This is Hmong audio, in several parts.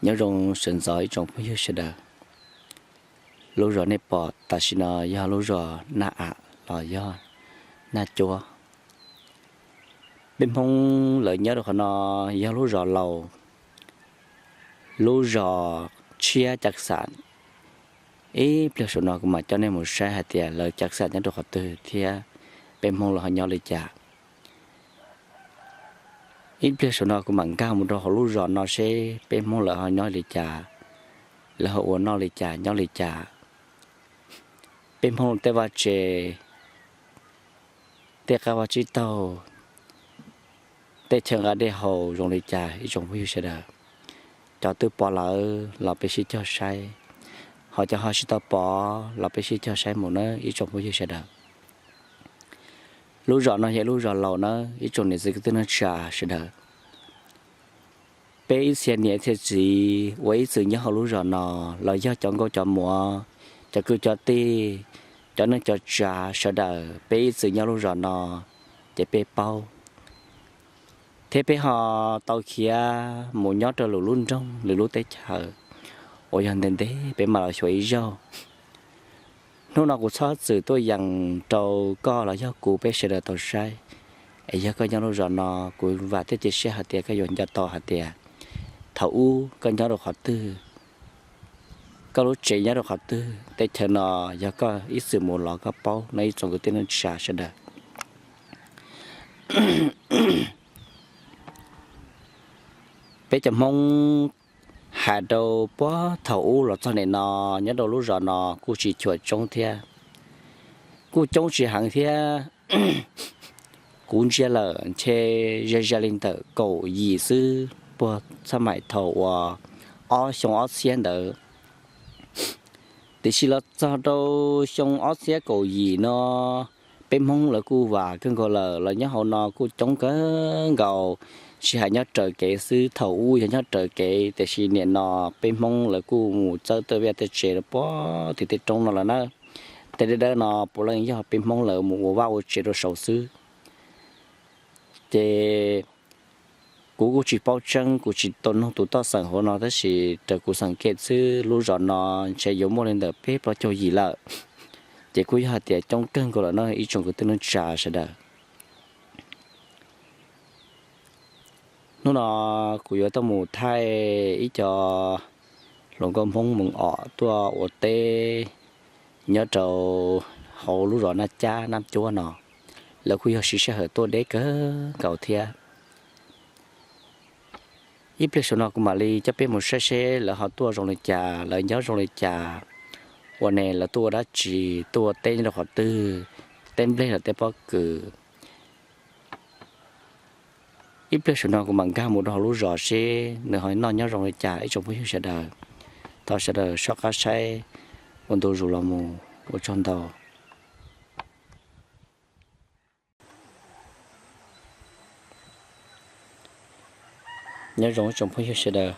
Nyob zoo sawv ntxov ib tsoom phooj ywg sawv daws. Lub zos nej pom tam sim no yog lub zos Naj Am los yog Naj Cuab. Peb Hmoob lawv nyob rau qhov no yog lub zos laus, lub zos tshiab ca xam. Ib pliag saum no kuv mam coj nej mus saib hais tias lawv ca xam nyob rau qhov twg thiab peb Hmoob lawv ho nyob li cas. Ib pliag saum no kuv mam nkag mus rau hauv lub zos no seb peb Hmoob lawv ho nyob li cas, lawv ho ua noj li cas nyob li cas. Peb Hmoob tej vaj tse, tej qab vaj tsib taug, tej chaw nqa dej haus zoo li cas ib tsoom phooj ywg sawv daws. Cov twb pom lawm los peb sib cog saib, ho cov ho tsis tau pom los peb sib cog saib mus nawb ib tsoom phooj ywg sawv daws. Lub zos no yog lub zos laus nawb ib tsoom niam txiv kwv tij neej tsa sawv daws. Peb ib txhia niam ib txhia txiv uas ib txwm nyob hauv lub zos no los yog cov nkauj cov muam, cov kwv cov tij, cov neej cov tsav sawv daws peb ib txwm nyob lub zos no ces peb paub. Thiab peb ho tau khiav mus nyob rau lwm lub nroog lwm lub teb chaws uas yog ntev ntev peb mam los xyuas ib zaug. Hnub no kuv txhob txwm tuaj yees rau koj los yog kuv peb sawv daws tau saib. Es yog koj nyob lub zos no, kuv vam thiab cia siab hais tias koj yuav nco tau hais tias thaum ub koj nyob rau qhov twg, koj lub tsev nyob rau qhov twg. Teb chaws no yog koj ib txwm mus los koj paub no ib tsoom kwv tij neej tsa sawv daws. Peb cov Hmoob hais rau puag thaum ub los txog nim no nyob rau lub zos no kuj tsis cuam tsoob thiab, kuj coob tsis heev thiab. Kuv ntsia lawm ntshe ze ze li ntawm kaum yim xwb puag txhab maim thaum uas ob xyoo ob txhiab ntawd. Tiam sis los txog rau xyoo ob txhiab kaum yim no, peb Hmoob lawv kuj vam kawg nkaus lawm, los nyob hauv no kuj coob kawg nkaus. Tsis hais nyob raws kev xwb, thaum ub yog nyob raws kev, tiam sis nim no peb Hmoob lawv kuj mus txawb tej vaj tej tsev rau puag tim tej roob no lawm na. Tej dawb dawb no puav leej yog peb Hmoob lawv mus ua vaj ua tsev rau saud xwb. Ces kuv kuj tsis paub tseeb, kuv tsis tau nug tus toj xeem hauv no, tab sis raws kuv xeem kev xwb lub zos no ntshe yuav muaj li ntawm peb plaub caug yim lawm. Ces kuj yog hais tias coob kawg nkaus lawm no ib tsoom kwv tij neej tsa sawv daws. Hnub no kuv yuav tuaj mus thaij ib co hluas nkauj Hmoob Moos Om tuaj ua teb nyob rau hauv lub zos Naj Cab Naj Cuab no. Lawv kuj yog siv sij hawm tuaj deb kawg nkaus thiab. Ib pliag saum no kuv mam li coj peb mus saib seb lawv ho tuaj zoo li cas, lawv nyob zoo li cas, ua ne lawv tuaj ua dab tsi, tuaj ua teb nyob rau qhov twg, teb nplej los teb pob kws. Ib pliag saum no kuv mam nkag mus rau hauv lub zos seb nws ho noj nyob zoo li cas ib tsoom phooj ywg sawv daws. Thov sawv daws soj qab saib ua ntu zus los mus, ua tsaug ntau. Nyob zoo ib tsoom phooj ywg sawv daws.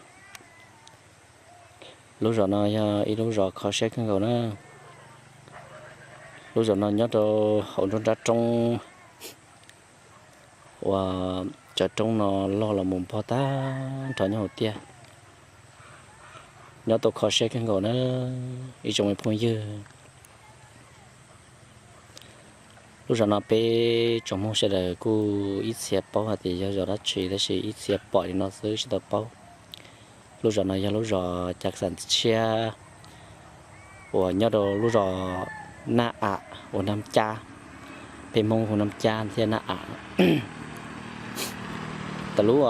Lub zos no yog ib lub zos kho siab kawg nkaus na. Lub zos no nyob rau hauv nruab nrab roob uas cov roob no loj los mus npog tag nrho nyob hauv tiaj. Nyob tau kho siab kawg nkaus na ib tsoom me phooj ywg. Lub zos no peb tsoom Hmoob sawv daws kuj ib txhia paub hais tias yog zos dab tsi, tab sis ib txhia pom li no xwb tsis tau paub. Lub zos no yog lub zos Cab Xam tshiab uas nyob rau lub zos Naj Am uas Naj Cab, peb Hmoob hu Naj Cab thiab Naj Am. Tam lub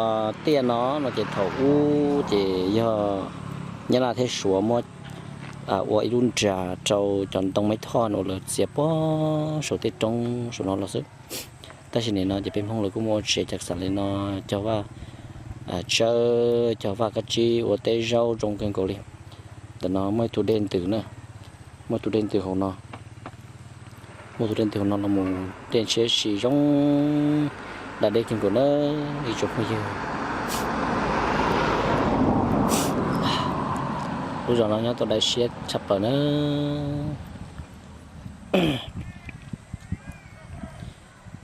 tiaj no no ces thaum ub ces yog Nyab Laj thiab Suav muab ua ib lub nra rau cov ntoo maib thoj uas lawv txiav puag saum tej roob saum no los xwb. Tab sis nim no ces peb Hmoob lawv kuj muaj ua tsev Cab Xam li no, cog vaj tsawb, cog vaj kab tsib, ua teb zaub zoo kawg nkaus li. Ntawm no muaj ib tug dej ntws na, muaj ib tug dej ntws hauv no, muaj ib tug dej ntws hauv no los mus dej ntshiab si zoo, da dej kawg nkaus na ib tsoom phooj ywg. Lub zos no nyob tau dai siab tshaj plaws na.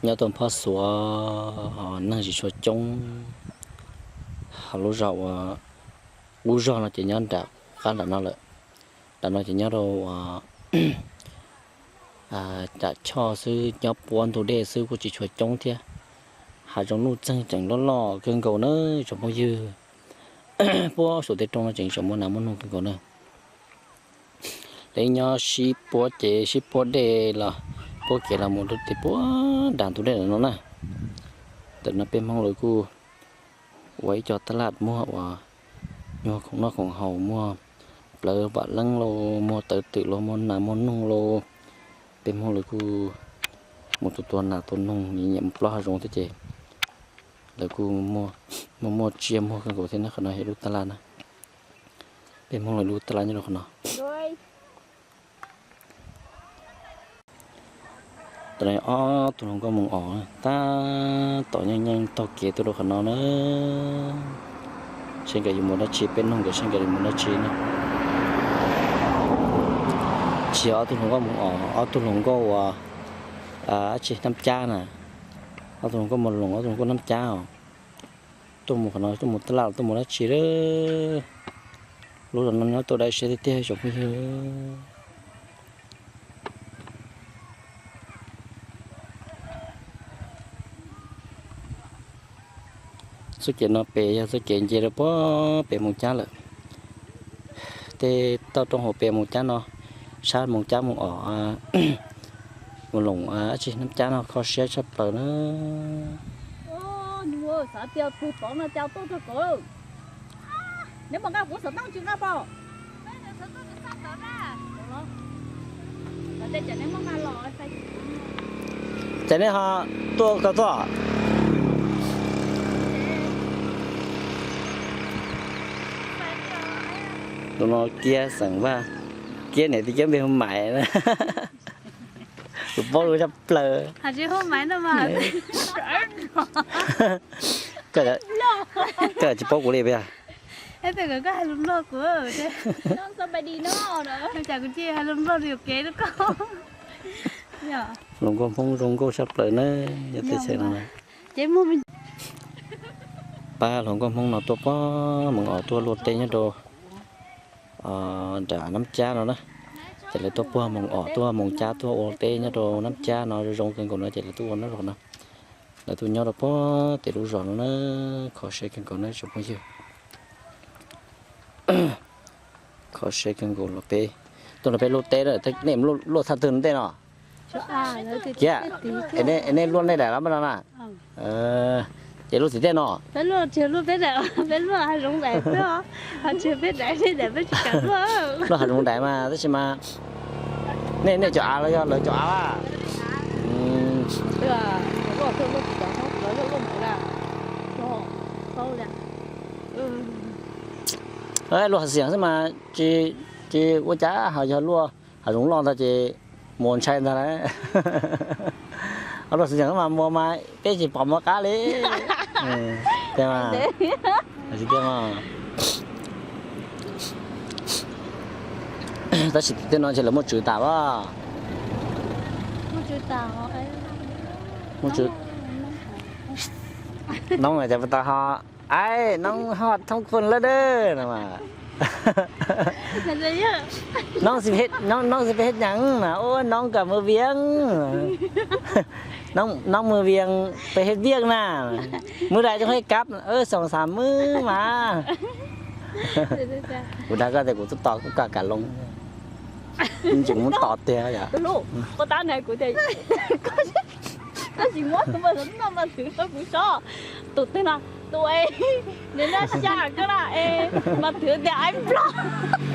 Nyob tau phob xuav, neeg tsis tshua coob, ho lub zos uas Qub zog no ces nyob nram qab nram no lawm. Nram no ces nyob rau uas nram choj xwb, nyob puab ntug dej xwb, kuj tsis tshua coob thiab. Hav zoov nuj txeeg tseem loj loj kawg nkaus na tsoom phooj ywg. Puab saum tej roob no tseem tseem muaj nas muaj noog kawg nkaus na. Lawv nyob sib puab cev sib puab dej los puab kev los mus rau tim puab nram ntug dej no na. Tam no peb Hmoob lawv kuj ua ib co taj laj muag uas nyuag khoom noj khoom haus, muag plawv vam leeb lauj, muag tawv twm lauj, muag nas muag noog lauj. Peb Hmoob lawv kuj mus tua tua nas tua noog, nyiam mus plob hav zoov thiab ces lawv kuj muaj muaj tsiaj muag kawg nkaus thiab na. Qhov no yog lub taj laj na, peb Hmoob lawv lub taj laj nyob rau qhov no. Tam no ob tug hluas nkauj moog os, tab tom yeej yeej taug kev tuaj rau qhov no na. Seb nkawd yuav mus dab tsi, peb noog nkawd seb nkawd yuav mus dab tsi na. Tsis yog ob tug hluas nkauj moog os, ob tug hluas nkauj uas dab tsi, nab cab na. Ob tug hluas nkauj moog loos, ob tug hluas nkauj nab cab os. Tuaj mus qhov no tuaj mus taj laj los tuaj mus dab tsi lawm. Lub zos no nyob tuaj dai siab tiag tiag tsoom phooj ywg. Txoj kev no pem yog txoj kev nce rau puag pem Moos Cab lawm. Tej toj roob hauv pem Moos Cab no, sab Moos Cab mus os, mus loos dab tsi nab cab no kho siab tshaj plaws na. Ces nej ho tuaj koj tuaj. Tus no Kiab xeem Vaj, Kiab niam tij Kiab npe hu Maiv. Kuv paub lus tshaj plaws. Koj tsis paub kuv li puas yog? Kuv tsis hais lus Nplog, hluas nkauj Hmoob zoo nkauj tshaj plaws na, yog tej txhia no. Pab hluas nkauj Hmoob no tuaj puag Moos Os tuaj luaj teb nyob rau nram Nab Cab no na. Ces lawv tuaj puag Moos Os tuaj Moos Cab tuaj ua teb nyob rau Nab Cab no zoo zoo kawg nkaus no ces lawv tuaj ua nyob rau no. Lawv tuaj nyob rau puag tim lub zos no na, kho siab kawg nkaus na tsoom phooj ywg. Kho siab kawg nkaus los peb tuaj los peb luaj teb, nej luaj thaj twg ntej no? Kiab, nej luaj nej daim los no na? Ces luaj tim tej no. Luaj hav zoov daim mas tab sis mas nej, nej cov av los yog lawv cov av a? Luaj hav xiaum xwb mas tsis ua cas, ho yog luaj hav zoov loj ntag ces mus ntshai ntag lauj. Luaj hav xiaum xwb mas mus mas peb tsis pom mus qab li. Tiag mas, tiag mas. Tab sis tej no ces lawv muaj tswv tas as. Noob ces puas tau ho, ai noob ho thoob khuj lawm dawb no mas. Noob xij peb nyeem na, ua noob kom mus viaj, noob mus viaj peb hej viaj na, mus dai coj hej kab xoom xav mub mas. Kuv dag koj tias kuv tuaj tos kuv kam kam loo, tseem muab tos tiag yom. Tab sis muab tus npawg no mas twv rau kuv so, tus twg no, tus es nws noj xya koj na es mas twv tias aib nplog.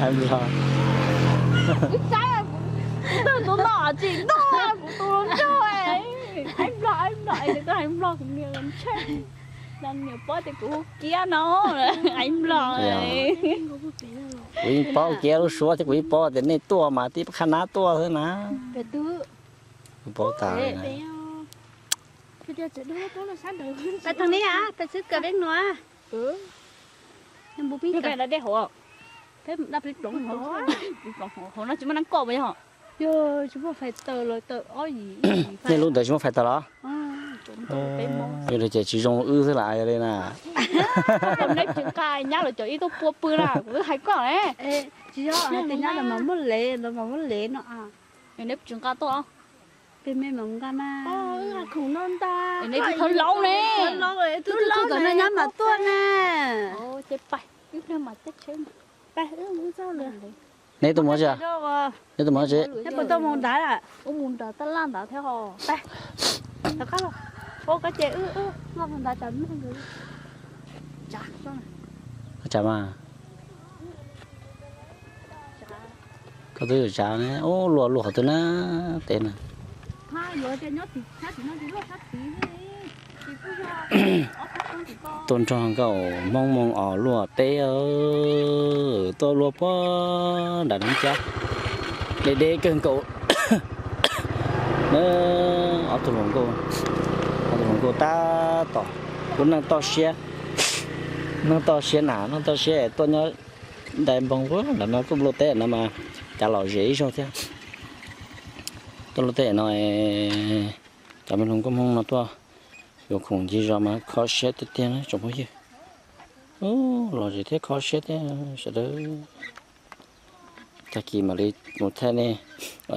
Aib nplog. Kuv saib kuv tawg tus no tsis noj kuv tus nrog aib nplog aib nplog es nws tuaj aib nplog kuv niam ntshe niam paub tias kuv hu Kiab no aib nplog. Kuv yeej paub Kiab lub suab thiab kuv yeej paub tias nej tuaj mas tib qhab nab tuaj xwb na. Kuv paub tas. Nej lub ntawd tsis muaj fais taws los? Peb Hmoob ces tsis zoo wb xwb las yog li na. Neb tsis nqa nyab los cov ib tug pua pw na, kuv twb hais koj ne. Tsis yog hais tias nyab los mas muaj lev, los mas muaj lev no. Neb tsis nqa tuaj. Peb me mas nqa mas. Neb twb thawj laub ne. Lub laub tom no nyab mam tuaj na. Ces pais, wb pliag mas teb tsheb. Neb tus mov tsis, neb tus mov tsis. Neb puas tau mus nrad? Wb mus nrad tab laj nrad thiab ho. Koj ces wb nqa mus nrad tsam, tsam mas. Koj twb yuav tsav ne, ub, luaj luaj qhov twg na, teb na. Tuaj nrog nkauj Hmoob Moo Os luaj teb, tuaj luaj puag nram Nab Cab, deb deb kawg nkaus na. Ob tug hluas nkauj, ob tug hluas nkauj tab tom, kuv neej toj siab, neej toj siab na, neej toj siab tuaj nyob ntais npoo ntawm no tuaj luaj teb no mas cas lom zem ib zaug thiab. Tuaj luaj teb no, cov me hluas nkauj Hmoob no tuaj yuav khoom ncig zos mas kho siab tiag tiag na tsoom phooj ywg. Lom zem thiab kho siab thiab sawv daws. Tag kis mam li mus thaij nej,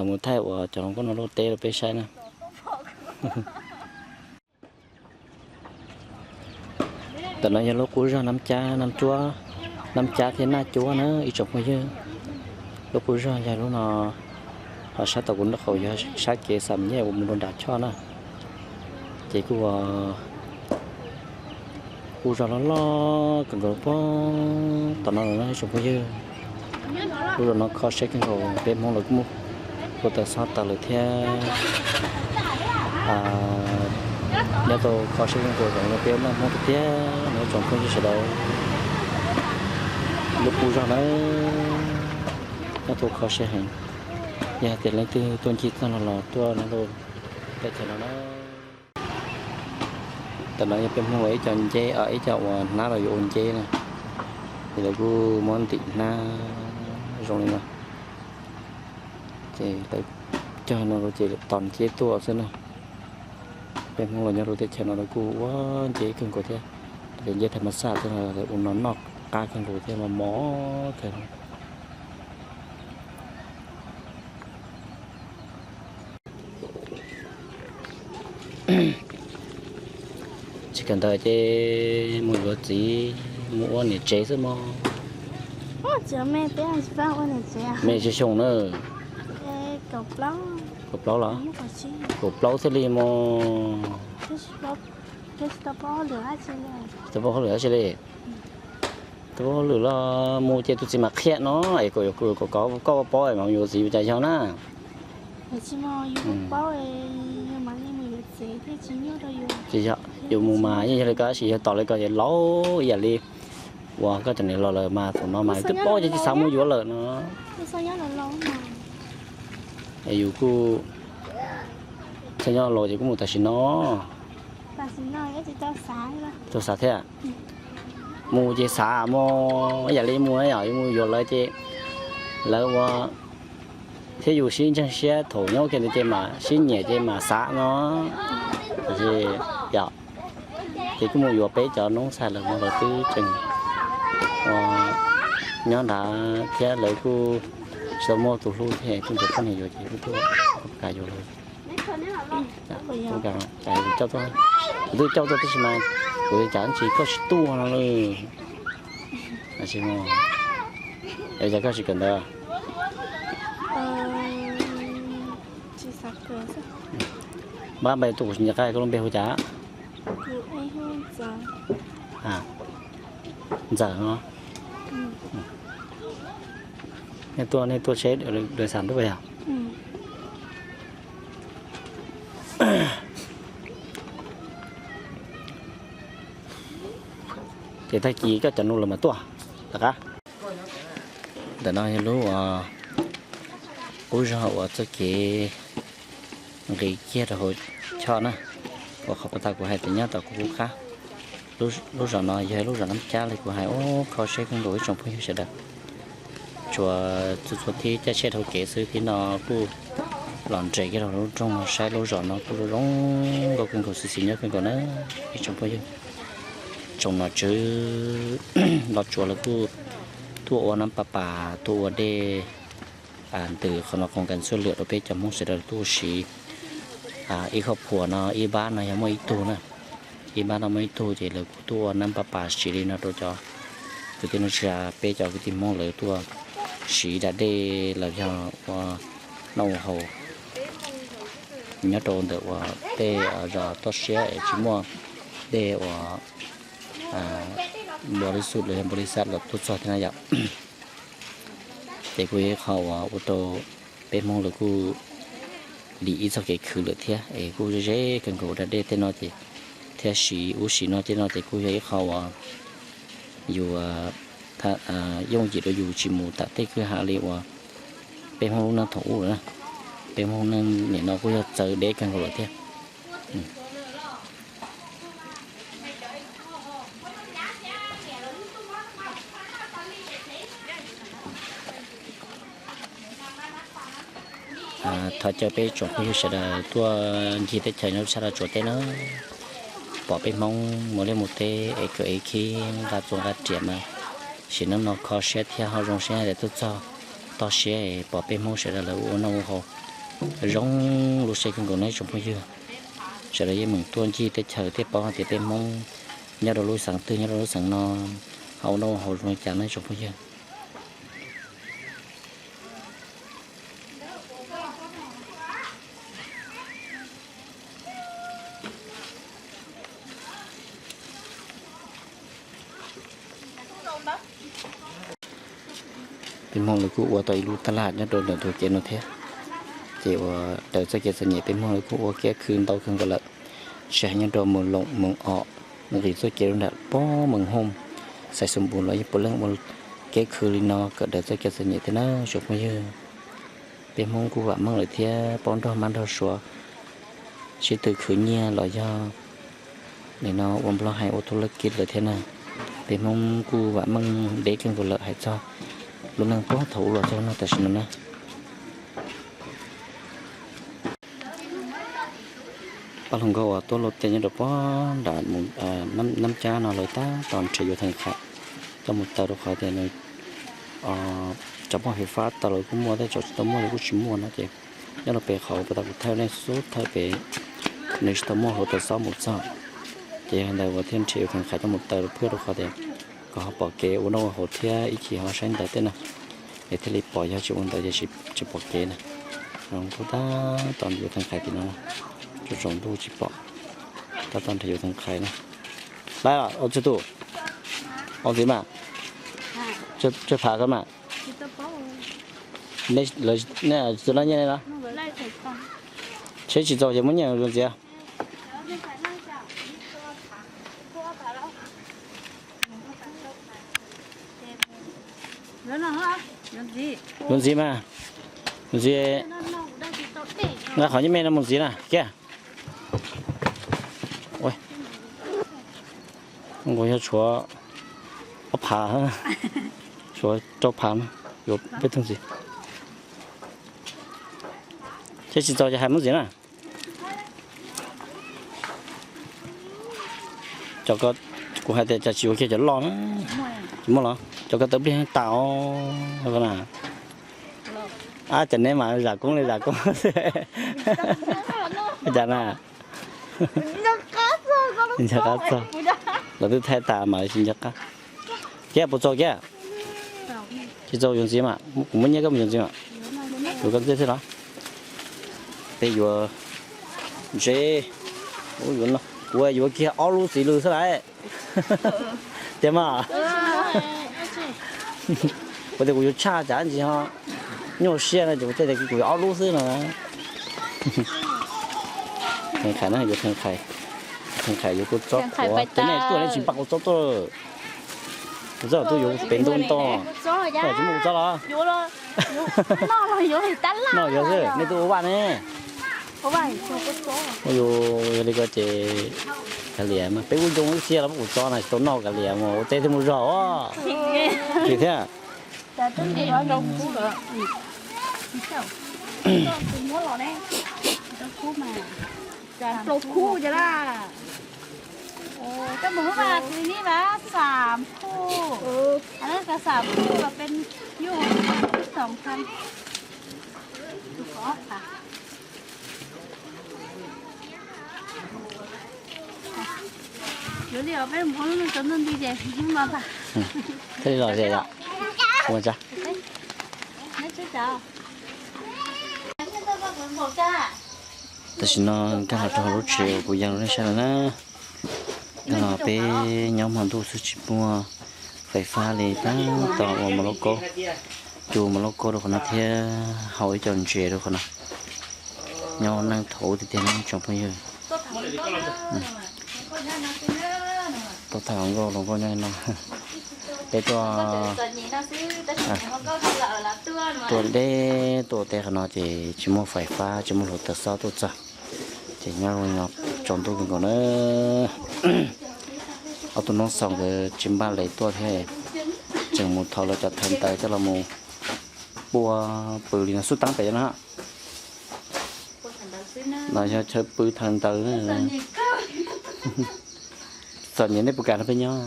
mus thaij uas cov hluas nkauj no luaj teb rau peb saib na. Ntawm no yog lub qub zos Nab Cab, Nab Cab thiab Naj Cuab na ib tsoom phooj ywg. Lub qub zos yog lub no, ho sab tom kuv nraub qaum yog sab kev xam nyej uas mus rau nram choj na. Ces kuj ua qub zos loj loj kawg nkaus puag tom no los no ib tsoom phooj ywg. Qub zos no kho siab kawg nkaus, peb Hmoob lawv kuj muaj ua tawm xob tawm lawm thiab. Nyob tau kho siab kawg nkaus zoo li peb ua neej Hmoob tiag tiag no ib tsoom phooj ywg sawv daws. Lub qub zos na, nyob tau kho siab heev. Yog hais tias leej twg tuaj ncig txog no los tuaj no lauj, teb chaws no na. Tam no yog peb Hmoob ua ib co nceb, ib co uas hnab los yuav ua nceb na, ces lawv kuj muab ntim hnab zoo li no, ces lawv cog no ces tos nceb tuaj xwb na. Peb Hmoob los nyob rau teb chaws no lawv kuj ua nceb kawg nkaus thiab, nceb thaj ma xaj thiab, lawv ua no noj qab kawg nkaus thiab, mos mos kawg. Tsis kawm ntawv ces mus yuav txiv mus ua niam tsev xwb mog. Me tsis xyoo na? Kaum plaub los? Kaum plaub thiaj li mog. Tsis tau paub hauj lwm dab tsi li. Tsis tau paub hauj lwm los mus ces tus txiv mam qhia no es kom koj paub mas yuav txiv cas yog na. Tsis yog, yus mus mas yeej yog li ko tab sis yog tos li ko ces laus ib yam li uas koj cov niam laus lawm mas thaum no mas twb paub ces tsis xav mus yuav lawm no. Es yus kuj txhob nyob laus ces kuj mus tam sim no. Tau xav thiab. Mus ces xav mus ib yam li mus na yom, yus mus yuav lawv ces lawv ua thiab yus sib ntseeg siab thaum nyob kiag ntawd ces mam sib nyiam ces mam xav no. Yom, ces kuj mus yuav peb cov noob ntxhais lawm no lawv twb tseem nyob nrad thiab lawv kuj tsis tau muaj tus hlub thiab kuj nrog poj niam yuav ces kuj tuaj kam yuav lawm. Kuv twb coj tuaj tab sis mas kuv cas tsis, koj tsis tuaj no. Cas koj tsis kawm ntawv? Npab npe tuaj kuv tsis nco qab koj lub npe hu cas? Ntxawm no. Nej tuaj, nej tuaj tsheb dawm xas ntuj yog? Ces tag kis koj cov nus lawm mas tuaj rov qab. Ntawm no yog lub qub zog uas txoj kev nqis kiag rau hauv choj na, uas qhov puag ta kuv hais tias nyob tom kuv qub qab. Lub zos no yog lub zos Nab Cab li kuv hais, ub, kho siab kawg nkaus ib tsoom phooj ywg sawv daws. Tsuas txhua txhua thib caij tsheb dhau kev xwb, thib no kuj Los nres kiag rau lub rooj no saib lub zos no kuj zoo zoo nkauj kawg nkaus, xis xis nyob kawg nkaus na ib tsoom phooj ywg. Tsoom nom tswv los tsuav lawv kuj tuaj ua nab pas pas tuaj ua dej ntws qhov no qoos kas txhua lwm rau peb cov Hmoob sawv daws tuaj ua si. Ib khoj phuam no ib vab no yog muaj ib tug na, ib vab no muaj ib tug ces lawv kuj tuaj ua nab pas pas siv li no rau cov kwv tij neej tsa, peb cov kwv tij Hmoob lawv tuaj siv da dej los yog ua noj ua haus nyob rau ntawm uas tej zos toj siab es tsis muaj dej uas npau li xu los yog npau li xav los tuaj txog thiab na yom. Ces kuj yog ib qho uas ua rau peb Hmoob lawv kuj dim ib txoj kev khwv lawm thiab es kuj ze ze kawg nkaus da dej tej no ces thiab siv ub siv no tej no ces kuj yog ib qho uas yus yooj yim rau yus tsis mus tam tej kwj ha li uas peb Hmoob lub neej thaum ub lawm na. Peb Hmoob neej nim no kuj yog txawv deb kawg nkaus lawm thiab. Thov caw peb tsoom phooj ywg sawv daws tuaj ncig teb chaws nyob sab Los Tsuas teb na, pom peb Hmoob mus liaj mus teb es kawm es khib nqa txuas nqa riam mas sim neej no kho siab thiab ho zoo siab tias tuaj txog toj siab es pom peb Hmoob sawv daws lawv ua noj ua haus zoo lub siab kawg nkaus na tsoom phooj ywg. Sawv daws yeej meem tuaj ncig teb chaws thiaj paub hais tias peb Hmoob nyob rau lub xeev twg nyob rau lub xeev no ho ua noj ua haus zoo li cas na tsoom phooj ywg. Peb Hmoob lawv kuj ua tau ib lub tab laj nyob rau ntawm tus kev no thiab. Ces uas raws txoj kev txom nyem peb Hmoob lawv kuj ua kev khwv ntau kawg nkaus lawm, tsis hais nyob rau Moos Loos, Moos Os, nqis txoj kev rau nram pog Moos Hooj, Xais Xoo Npus los yeej puav leej ua kev khwv li no kom raws txoj kev txom nyem thiab na tsoom phooj ywg. Peb Hmoob kuj vam meej lawm thiab paub nrog mab nrog suav sib tw khwv nyiaj los yog nim no ua nplog hais ua thub laj kiv lawm thiab na. Peb Hmoob kuj vam meej deb kawg nkaus lawm hais txog lub neej puag thaum ub los txog no tam sim no na. Pab hluas nkauj uas tuaj luaj tej nyob rau puag nram Nab Cab no lawv tab tom nrhiav yuav theem qhais coj mus taw rau qhov tias nws cov poj fais fab tau lawv kuj muaj, tej tsoom tsis tau muaj lawv kuj tsis muaj no ces nyob rau pem qhov puag ta kuv thaij nej xub thawj pem nws tsis tau muaj hauv taws xob mus txog. Ces yog ntawd uas thiaj nrhiav yuav theem qhais coj mus taw rau phwj rau qhov tias kom ho pom kev ua noj ua haus thiab ib chim ho saib ntawv tej na. Es thiaj li pom, yog tsis ua ntawd ces tsis pom kev na. Zoo nkauj tab tom yuav theem qhais tim no, tsaus ntuj tsis pom, tab tom nrhiav yuav theem qhais na. Lawv ua txhua tus, ua ntxiv mas, txhua phav ko mas. Nej tsis tau noj nyiaj ne los? Seb tsis txaus ces muab nyiaj ntxiv. Yuav ntxiv mas, ntxiv, nqa qhov nyuaj me no mus ntxiv na kiag. Nkaus yog tshuav ob phav, tshuav rau phav, yuav peb tug ntxiv. Seb tsis txaus ces hais muab ntxiv na. Cov ko, kuv hais tias cas tsis ua kiag cov loj na. Tsis muaj los? Cov ko tawv plig tas os na. Ab, cov neb mas zam koob li zam koob xwb. Cas na? Nco qab txog, los twb thaij tas mas tsis nco qab. Kiag puas txaus kiag? Tsis txaus yuav ntxiv mas, kuv muab nyiaj koj mus yuav ntxiv mas. Yuav koj ntxiv xwb los? Peb yuav ntse, kuv yuav kiag ob lub txiv lws xwb lauj. Tiag mas. Kuv tias kuv yuav tshaj tsam ntsis ho nyuaj siab no ces kuv thiaj tias kuv yuav ob lub xwb no. Theem qhais na, yuav theem qhais. Theem qhais yuav kua txob qhuav, cov nej tuaj nej tsis npaj kua txob tuaj. Kua txob tuaj yuav pem ntuj nto. Tsis muaj kua txob los? Noj yuav xwb, nej tuaj ua vaj ne. Yog li ko ces kav liam mas peb kuj zoo ib txhia los muab kua txob na tsis tau noj kav liam mas ua teb thiaj mus zog os. Thiab. Tus muab los ne, rau khub mas, rau khub ces laj. Koj mus lub mas tus ni mas xam khub, anov kas xam khub los peb yuj xom khab. Yuav li os, peb mus lub no cov ntuj nti ces hnub no tag. Thiaj li lom zem yom. Ua tsa. Tam sim no nkag los rau hauv lub tsev uas kuv ya rau nej saib lawm na. Nkag los peb nyob hmo ntuj xwb tsis muaj fais fab li, tab tom ua mov lauj kaub, cu mov lauj kaub rau qhov no thiab hau ib co ntses rau qhov no. Nyob neej thaum ub tiag tiag no tsoom phooj ywg. Tuaj tham hluas nkauj, hluas nkauj nyob no. Peb tuaj, tuaj deb tuaj teb qhov no ces tsis muaj fais fab, tsis muaj hluav taws xob tuaj txog, ces nyob tsaus ntuj kawg nkaus na. Ob tug noob xaus nkawd tsis npaj lev tuaj thiab, tseem mus thov lawv cov thawv ntawv coj los mus pua pw li no xub teeb pem no. No yog chaw pw thawv ntawv. Txom nyem nej puas kam nrog peb nyob?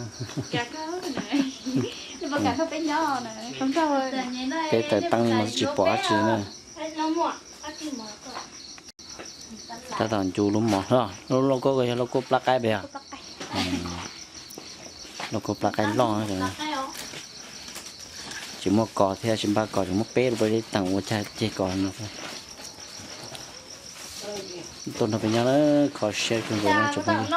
Peb tawm teeb li no xwb tsis pom dab tsi na. Tab tom ncu lub mov, lub lauj kaub yog lauj kaub plab qaib pes yog? Lauj kaub plab qaib loj. Tsis muaj kos thiab, tsis npaj kos, tsis muaj peb lub peb teem ua cag ceg kos no. Tuaj nrog peb nyob na, kho siab kawg nkaus na tsoom phooj ywg.